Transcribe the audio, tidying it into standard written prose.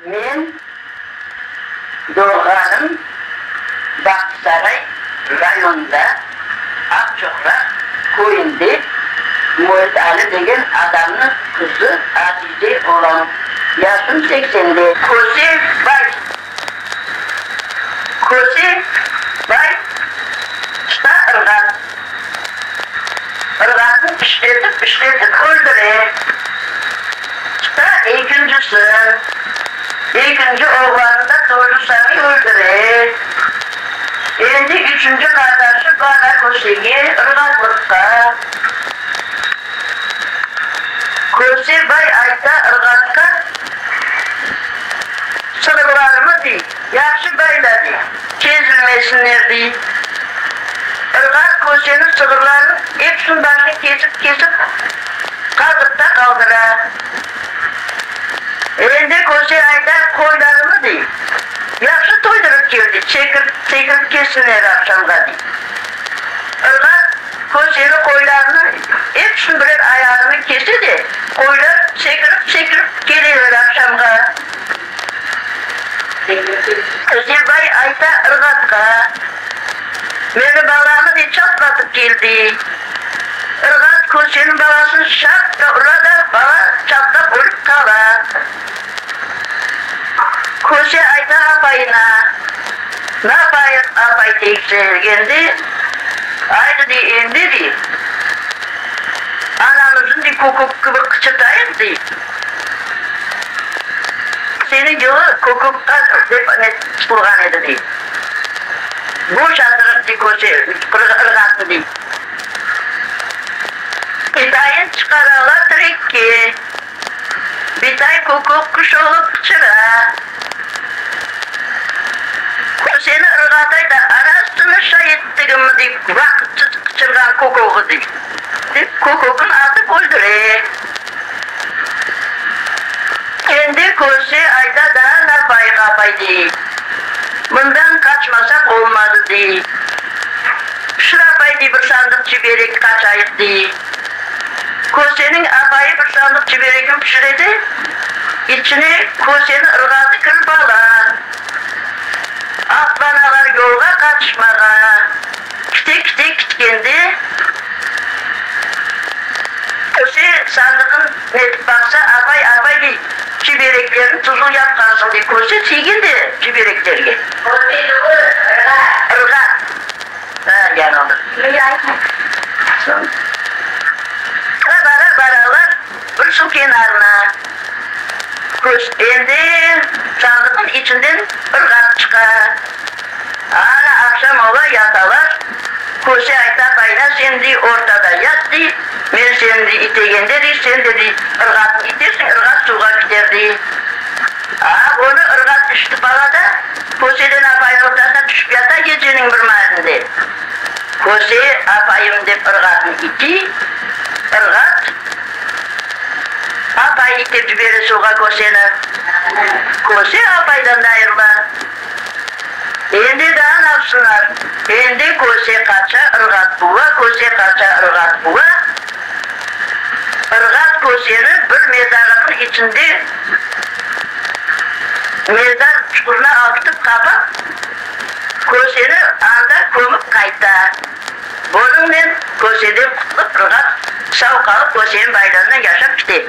Men doğğanım Bağçasaray rayonında Aqçoqraq köyünde Muet Ali degen adamnıñ qızı Azize olam. Yaşım seksende. Köse bay Köse bay tuta ırğat. Irğatnı işletip-işletip öldüre. Tuta ekincisi. Ekinci oğlanı da tozu sañı öldüre. Endi üçünci qardaşı bara Kösege ırğatlıqqa. Köse bay ayta ırğatqa, Sığırlarımı, dey, yahşı bayla, dey, kezilmesinler, dey. Irğat Köseniñ sığırlarınıñ episiniñ başını kesip-kesip qazıqta qaldıra. Endi Köse ayta, Qoylarımı, dey, yahşı toydurıp kel, dey, sekirip, sekirip kelsinler aqşamğa, dey. Irğat Köseniñ qoylarınıñ episiniñ birer ayağını kese de, qoylar sekirip, sekirip keleler aqşamğa. Kösebay ayta Irğatqa, Meni balamı dey çatlatıp kel, dey. Irğat Köseniñ balasını şart da ura da, bala çatlap ölip qala. Köse ayta apayına, Napayıq, apay teyze, endi, aydı dey, endi dey, anamıznı dey kökök kibi qıçırtayıq dey. Seniñ yılı kökükqa dep ne tutulğan edi dey. Boşatırıq dey köse, ırğatnı dey. Bitayın çıqaralar tirekke. Bitay kökük quş olıp qıçıra. Köseni ırğatay da anasını şay ettigimmi dey, vaqıtsız qıçırğan kökögi dey. Dep kökögin atıp öldüre. Endi köse ayta daa napayıq apay dey. Mından qaçmasaq olmadı dey. Pişir apay dey bir sandıq çiberek qaçayıq dey. Köseniñ apayı bir sandıq çiberekni pişire de, içine köseni ırğatı kirip ala. Atlanalar yolğa qaçışmağa. Kite-kite kitkende, köse sandıqın netip baqsa, apay, apay, dey, çibereklerni tuzlu yapqansıñ, dey. Köse tiygen de çibereklerge. Köse tügül, ırğat. Irğat. Ha, yañıldım. Soñ bara baralar bir suv kenarına. Köz endi sandıqnıñ içinden ırğat çıqa. Ana aqşam ola, yatalar. Köse ayta apayına, sen, dey, ortada yat, dey, men seni, dey, itegende, dey, sen de, dey, ırğatnı itersiñ, ırğat suvğa kiter, dey. A, onı ırğat işitip ala da, Köseden apayınıñ ortasına tüşip yata geceniñ bir maalinde. Köse, apayım dep ırğatnı itiy, ırğat, apay itep cibere suvğa köseni. Köse apaydan da ayırıla. Endi daa napsınlar? Endi köse qaça, ırğat quva, köse qaça, ırğat quva. Irğat köseni bir mezarlıqnıñ içinde mezar çuqurına altıp qapap, köseni anda kömip qayta. Bunıñnen köseden qutılıp, ırğat sav qalıp, köseniñ baylanına yaşap kite.